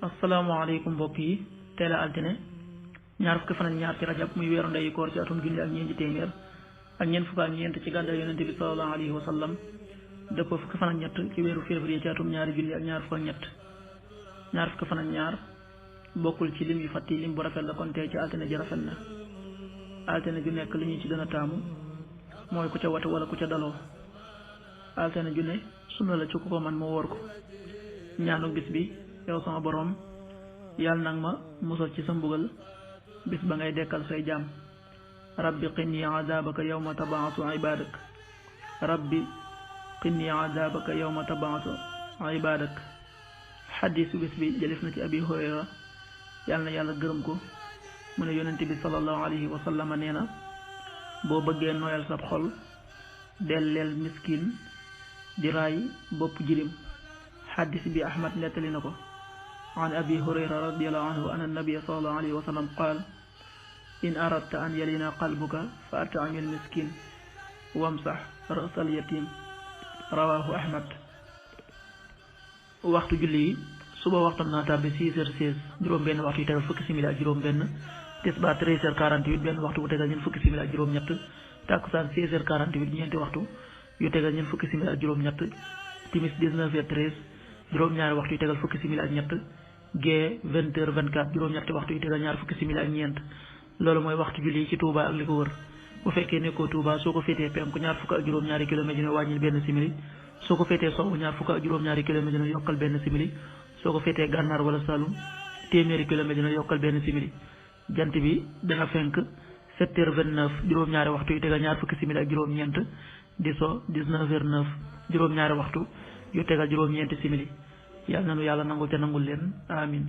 asalaamaaleykum mbokk yi teel a altine ñaar fukki fan ak ñaar ci rajab muy weeru ndeyu koor ci atum junni ak ñeenti téeméer ak ñeent fukk ak ñeent ci gàddaay yonente bi sallallahu alayhi wa sallam dëppoo fukki fan ak ñett ci weeru février ci atum ñaari junni ak ñaar fukk ak ñett ñaar fukki fan ak ñaar bokkul ci lim yu fàtti lim bu rafet la kon tey ci altine ji rafet na altine ju nekk li ñu ci gën a taamu mooy ku ca watu wala ku ca daloo altine ju ne sunna la ci ku ko man mu wóor ko ñaanu bis bi yow sama boroom yàlla nag ma musal ci sa mbugal bis ba ngay dekkal say jaam rabbi qinni azabaka yawma tabaasu ibadak rabbi qinni azabaka yawma tabaasu ibadak xadiisu bis bi jëlif na ci abi hurayra yàlla na yàlla gërëm ko mu ne yonente bi sallallahu alayhi wa sallam nee na boo bëggee nooyal sab xol delleel miskin di raay bopp jirim xadis bi ahmad nettali na ko an abi hurayra radiallahu anhu an annabia sallallahu alayhi wa sallam qaal in aradta an yalina qalbuka fa at'imil miskin wamsax rasal yatim rawahu ahmad. waxtu julli yi suba waxtam naa tàbbi 6h16 juróom benn waxtu yu tegal fukki simili ak juróom benn tisbaar 13h48 benn waxtu bu tegal ñeent fukki simili ak juróom ñett takkusaan 16h48 ñeenti waxtu yu tegal ñeent fukki simili ak juróom ñett timis 19h13 juróom-ñaari waxtu yu tegal fukki simili ak ñett gee 20h24 juróom-ñetti waxtu yu tegal ñaar fukki simili ak ñeent loolu mooy waxtu julli ci Touba ak li ko wër bu fekkee nekkoo Touba soo ko féetee penku ñaar fukk ak juróom-ñaari kilomètre dina wàññil benn simili soo ko féetee sowwu ñaar fukk ak juróom-ñaari kilomètre dina yokkal benn simili soo ko féetee gànnaar wala Saloum téeméeri kilomètre dina yokkal benn simili jant bi dana fenk 7h29 juróom-ñaari waxtu yu tegal ñaar fukki simili ak juróom-ñeent di so 19h09 juróom-ñaari waxtu yu tegal juróom-ñeenti simili yàlla nanu yàlla nangul te nangul leen amin